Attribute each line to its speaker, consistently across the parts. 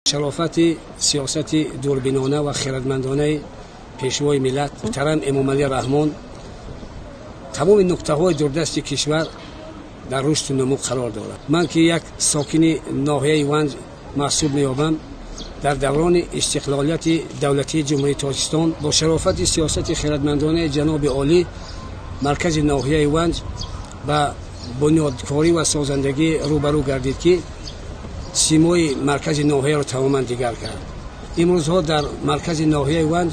Speaker 1: Шарофати сиёсати дурбинона ва хирадмандонаи пешвои миллат муҳтарам Эмомалӣ Раҳмон тамоми нуқтаҳои дурдасти кишвар дар рушду нумӯ қарор дорад. Ман ки як сокини ноҳияи Ванҷ маҳсуб меёбам, дар даврони истиқлолияти давлатии Ҷумҳурии Тоҷикистон бо шарофати сиёсати хирадмандонаи ҷаноби олӣ маркази ноҳияи Ванҷ ба бунёдкорӣ ва созандагӣ рӯбарӯ гардид, ки симои маркази ноҳияро тамоман дигар кард. Имрӯзҳо дар маркази ноҳияи Ванҷ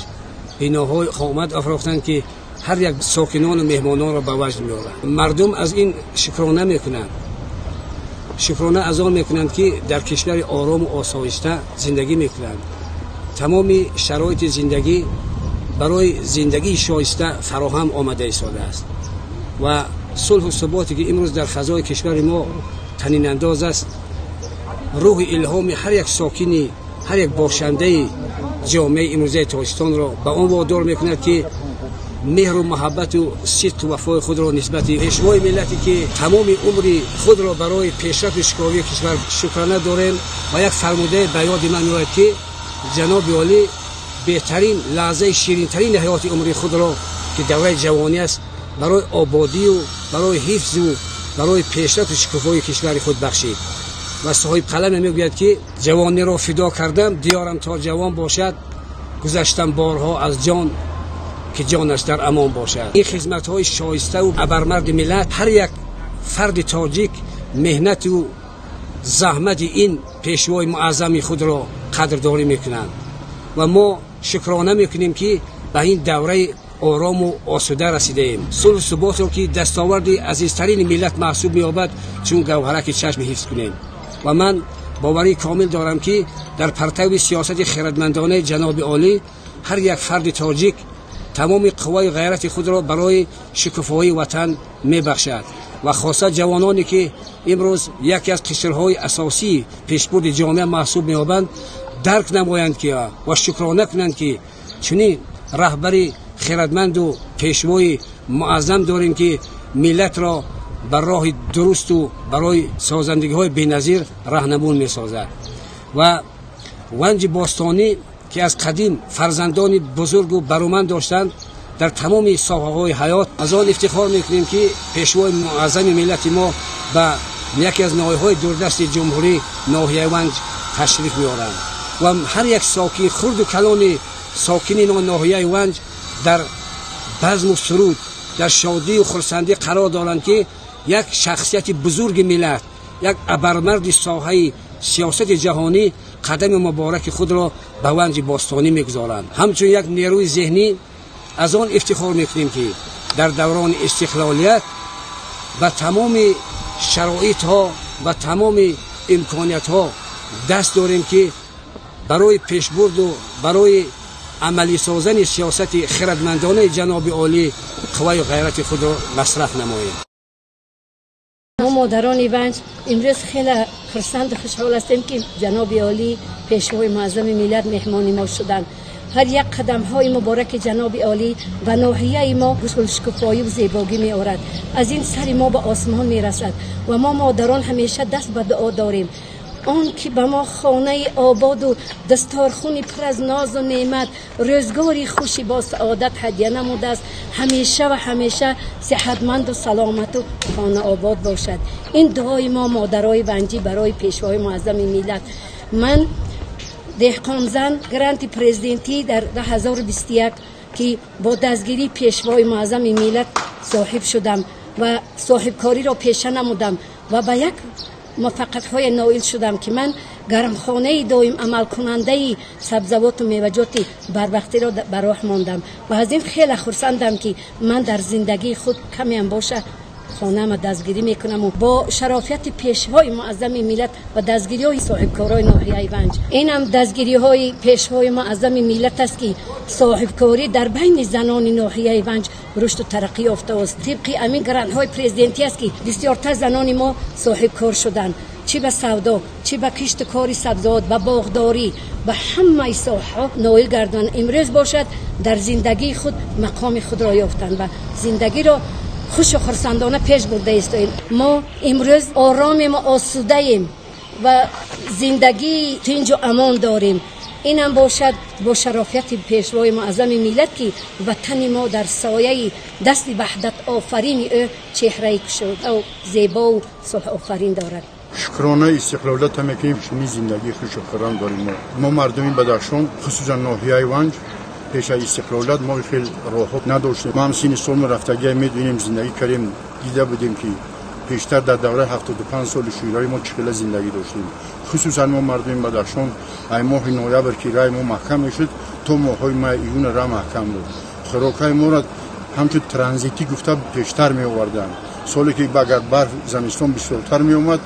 Speaker 1: биноҳои қомат афрохтанд, ки ҳар як сокинону меҳмононро ба ваҷд меорад. Мардум аз ин шукрона мекунанд, шукрона аз он мекунанд, ки дар кишвари орому осоишта зиндагӣ мекунанд. Тамоми шароити зиндагӣ барои зиндагии шоиста фароҳам омада истодааст ва сулҳу суботе, ки имрӯз дар фазои кишвари мо танинандоз аст, рӯҳи илҳоми ҳар як сокини, ҳар як бошандаи ҷомеаи имрӯзаи Тоҷикистонро ба он водор мекунад, ки меҳру муҳаббату сидқу вафои худро нисбати пешвои миллате, ки тамоми умри худро барои пешрафту шукуфоии кишвар шукрана дорем. Ва як фармудае ба ёди ман меояд, ки ҷаноби олӣ беҳтарин лаҳзаи ширинтарини ҳаёти умри худро, ки давраи ҷавонӣ аст, барои ободию барои ҳифзу барои пешрафту шукуфоии кишвари худ бахшид. Ва соҳибқаламе мегӯяд, ки ҷавониро фидо кардам, диёрам то ҷавон бошад, гузаштам борҳо аз ҷон, ки ҷонаш дар амон бошад. Ин хизматҳои шоиставу абармарди миллат, ҳар як фарди тоҷик меҳнату заҳмати ин пешвои муаззами худро қадрдорӣ мекунанд ва мо шукрона мекунем, ки ба ин давраи орому осуда расидаем. Сулҳу суботро, ки дастоварди азизтарини миллат маҳсуб меёбад, чун гавҳараки чашм ҳифз кунем. Ва ман боварии комил дорам, ки дар партави сиёсати хирадмандонаи ҷаноби олӣ ҳар як фарди тоҷик тамоми қувваи ғайрати худро барои шукуфоии ватан мебахшад ва хоса ҷавононе, ки имрӯз яке аз қишрҳои асосии пешбурди ҷомеа маҳсуб меёбанд, дарк намоянд ки ва шукрона кунанд, ки чунин раҳбари хирадманду пешвои муаззам дорем, ки миллатро ба роҳи дурусту барои созандагиҳои беназир раҳнамун месозад. Ва Ванҷи бостонӣ, ки аз қадим фарзандони бузургу бароманд доштанд дар тамоми соҳаҳои ҳаёт, аз он ифтихор мекунем, ки пешвои муаззами миллати мо ба яке аз ноҳияҳои дурдасти ҷумҳурӣ, ноҳияи Ванҷ, ташриф меоранд ва ҳар як сокин, хурду калони сокини ноҳияи Ванҷ дар базму суруд, дар шодию хурсандӣ қарор доранд, ки як шахсияти бузурги миллат, як абармарди соҳаи сиёсати ҷаҳонӣ қадами мубораки худро ба Ванҷи бостонӣ мегузоранд. Ҳамчун як нерӯи зеҳнӣ аз он ифтихор мекунем, ки дар даврони истиқлолият ба тамоми шароитҳо, ба тамоми имкониятҳо даст дорем, ки барои пешбурду барои амалисозани сиёсати хирадмандонаи ҷаноби олӣ қувваю ғайрати худро масраф намоем.
Speaker 2: Мо, модарони Ванҷ, имрӯз хеле хурсанду хушҳол ҳастем, ки ҷаноби олӣ, пешвои муаззами миллат, меҳмони мо шуданд. Ҳар як қадамҳои мубораки ҷаноби олӣ ба ноҳияи мо гулшукуфоию зебогӣ меорад. Аз ин сари мо ба осмон мерасад ва мо, модарон, ҳамеша даст ба дуо дорем. Он ки ба мо хонаи ободу дасторхуни пур аз нозу неъмат, рӯзгори хуши бо саодат ҳадя намудааст, ҳамеша ва ҳамеша сиҳатманду саломату хонаобод бошад. Ин дуои мо, модарои ванҷӣ, барои пешвои муаззами миллат. Ман деҳқонзан, гранти президентӣ дар 2021, ки бо дастгирии пешвои муаззами миллат соҳиб шудам ва соҳибкориро пеша намудам ва ба як муваффақиятҳое ноил шудам, ки ман гармхонаи доим амалкунандаи сабзавоту меваҷоти барвақтиро ба роҳ мондам ва аз ин хеле хурсандам, ки ман дар зиндагии худ камеам боша хонаама дастгирӣ мекунаму бо шарофияти пешвои муаззами миллат ва дастгириҳои соҳибкорои ноҳияи Ванҷ. Инам дастгириҳои пешвои муаззами миллат аст, ки соҳибкорӣ дар байни занони ноҳияи Ванҷ рушду тараққӣ ёфтааст. Тибқи ҳамин грантҳои президентӣ аст, ки бисёртар занони мо соҳибкор шуданд, чӣ ба савдо, чӣ ба кишту кори сабзавот, ба боғдорӣ, ба ҳамаи соҳаҳо ноил гарданд. Имрӯз бошад, дар зиндагии худ мақоми худро ёфтанд ва зиндагиро хушу хурсандона пеш бурда истоем. Мо имрӯз оромем, осудаем ва Зиндагии тинҷу амон дорем. Инам бошад бо шарофати пешвои муаззами миллат, ки ватани мо дар сояи дасти ваҳдатофарини ӯ чеҳраи кушодаву зебову сулҳофарин дорад.
Speaker 3: Шукронаи истиқлолият мекунем, чунин зиндагии хушу хуррам дорем. Мо мардуми Бадахшон, хусусан ноҳияи Ванҷ, пеш аз истиқлолият мо хеле роҳҳо надоштем. Мо ҳам синни солмо рафтагия медонем, зиндагӣ кардем, дида будем, ки пештар дар давраи 75 соли шӯравӣ мо чӣ хела зиндагӣ доштем. Хусусан мо мардуми Бадахшон ай моҳи ноябр, ки раи мо маҳкам мешуд, то моҳҳои май, июн ра маҳкам буд. Хӯрокҳои моро ҳамчун транзитӣ гуфта пештар меоварданд. Соле ки агар барф замистон бисёртар меомад,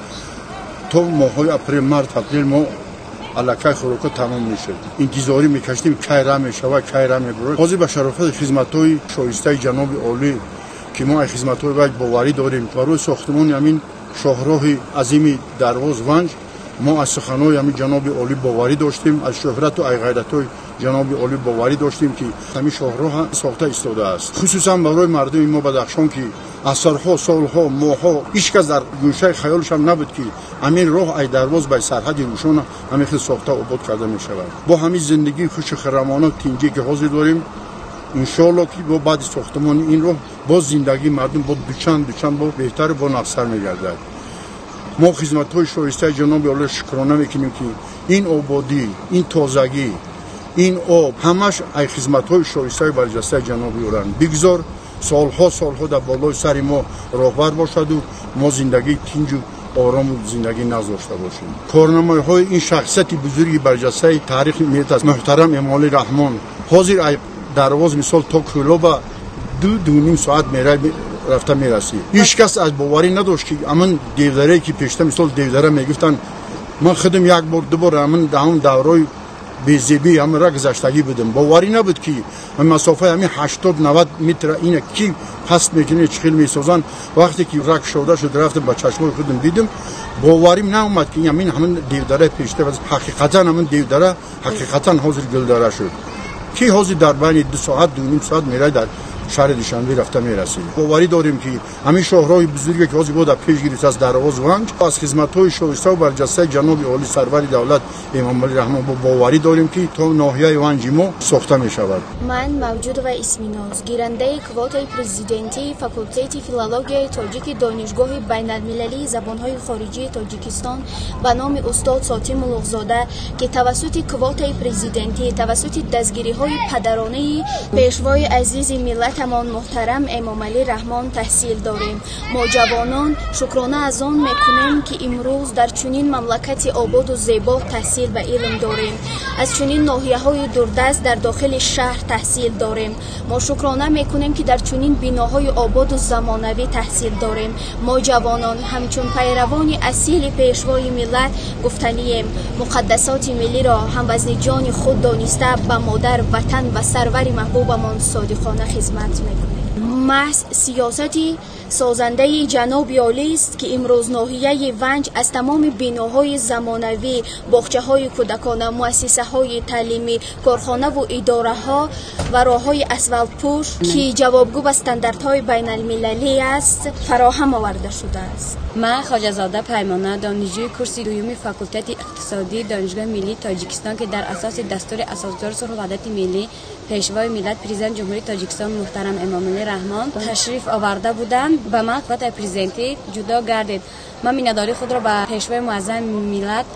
Speaker 3: то моҳҳои апрел, март, апрел мо аллакай хӯрокҳо тамом мешуд. Интизорӣ мекашидем, кай ра мешавад, кай ра мебурад. Ҳозир ба шарофати хизматҳои шоистаи ҷаноби олӣ, ки мо аз хизматҳои вай боварӣ дорем, барои сохтмони ҳамин шоҳроҳи азими Дарвоз Ванҷ мо аз суханҳои ҳамин ҷаноби олӣ боварӣ доштем, аз шӯҳрату ай ғайратҳои ҷаноби олӣ боварӣ доштем, ки ҳамин шоҳроҳ сохта истодааст. Хусусан барои мардуми мо Бадахшон, ки асрҳо, солҳо, моҳҳо ҳеҷ кас дар гӯшаи хаёлашам набуд, ки ҳамин роҳ ай Дарвоз ба сарҳади Рӯшона ҳамин хел сохта обод карда мешавад. Бо ҳамин зиндагии хушу хирамону тинҷӣ, ки ҳозир дорем, иншоалло, ки бо баъди сохтмони ин роҳ боз зиндагии мардум бо дучанд дучанд бо беҳтару бо нақстар мегардад. Мо хизматҳои шоистаи ҷаноби олӣ шукрона мекунем, ки ин ободӣ, ин тозагӣ, ин об ҳамаш ай хизматҳои шоистаи барҷастаи ҷаноби оланд. Бигзор солҳо солҳо дар болои сари мо роҳбар бошаду мо зиндагии тинҷу орому зиндагӣ нағз дошта бошем. Корнамоиҳои ин шахсияти бузурги барҷастаи таърихи миллат аст, муҳтарам Эмомалӣ Раҳмон. Ҳозир ай Дарвоз мисол то Кӯлоба ду дуним соат рафта мерасӣ. Ҳеҷ кас аз боварӣ надошт, ки ҳамин девдарае, ки пешта мисол девдара мегуфтанд, ман худам як бор, ду бор ҳамин ҳамон давраи безебӣ ҳамин ра гузаштагӣ будам. Боварӣ набуд, ки масофаи ҳамин 80-90 метра ина ки паст мекунед, чӣ хел месозанд. Вақте ки рак шода шуд, рафтам, ба чашмои худам дидам, боварим наомад, ки ҳамин ҳамин девдара пешта ҳақиқатан ҳамин девдара ҳақиқатан ҳозир гулдара шуд, ки ҳозир дар байни 2 соат, 2.5 соат мерай дар шаҳри Душанбе рафта мерасем. Боварӣ дорем, ки ҳамин шоҳроҳи бузурге, ки ҳозир дар пеш гирифтааст, Дарвоз Ванҷ, аз хизматҳои шоиставу барҷастаи ҷаноби олӣ сарвари давлат Эмомалӣ Раҳмон бо боварӣ дорем, ки то ноҳияи Ванҷи мо сохта мешавад.
Speaker 4: Ман Мавҷудова Исминоз, гирандаи квотаи президентии факултети филологияи тоҷики Донишгоҳи байналмилалии забонҳои хориҷии Тоҷикистон ба номи устод Сотим Улуғзода, ки тавассути квотаи президентӣ, тавассути дастгириҳои падаронаи пешвои азизи миллатамон муҳтарам Эмомалӣ Раҳмон таҳсил дорем. Мо ҷавонон шукрона аз он мекунем, ки имрӯз дар чунин мамлакати ободу зебо таҳсил ба илм дорем, аз чунин ноҳияҳои дурдаст дар дохили шаҳр таҳсил дорем. Мо шукрона мекунем, ки дар чунин биноҳои ободу замонавӣ таҳсил дорем. Мо ҷавонон ҳамчун пайравони асили пешвои миллат гуфтанием: муқаддасоти миллиро ҳамвазни ҷони худ дониста, ба модар, ватан ва сарвари маҳбубамон содиқона хизмат мекунем. Маҳз сиёсати созандаи ҷаноби олист, ки имрӯз ноҳияи Ванҷ аз тамоми биноҳои замонавӣ, боғчаҳои кӯдакона, муассисаҳои таълимӣ, корхонаву идораҳо ва роҳҳои асфалтпӯш, ки ҷавобгӯ ба стандартҳои байналмилалӣ аст, фароҳам оварда шудааст.
Speaker 5: Ман Хоҷазода Паймона, донишҷӯи курси дуюми факултети иқтисодии Донишгоҳи миллии Тоҷикистон, ки дар асоси дастури асосгузори сулҳу ваҳдати миллӣ, пешвои миллат, президенти Ҷумҳурии Тоҷикистон муҳтарам Эмомалӣ Раҳмон ташриф оварда буданд, ба ман квотаи президентӣ ҷудо гардид. Ман миннатдории худро ба пешвои муаззами миллат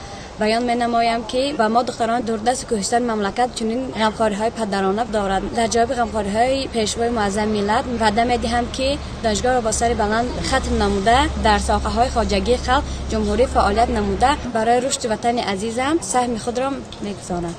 Speaker 5: баён менамоям, ки ба мо, духтарони дурдасти кӯҳистони мамлакат, чунин ғамхориҳои падарона дорад. Дар ҷавоби ғамхориҳои пешвои муаззами миллат ваъда медиҳам, ки донишгоҳро бо сари баланд хатм намуда, дар соҳаҳои хоҷагии халқ, ҷумҳурӣ фаъолият намуда, барои рушди ватани азизам саҳми худро мегузорам.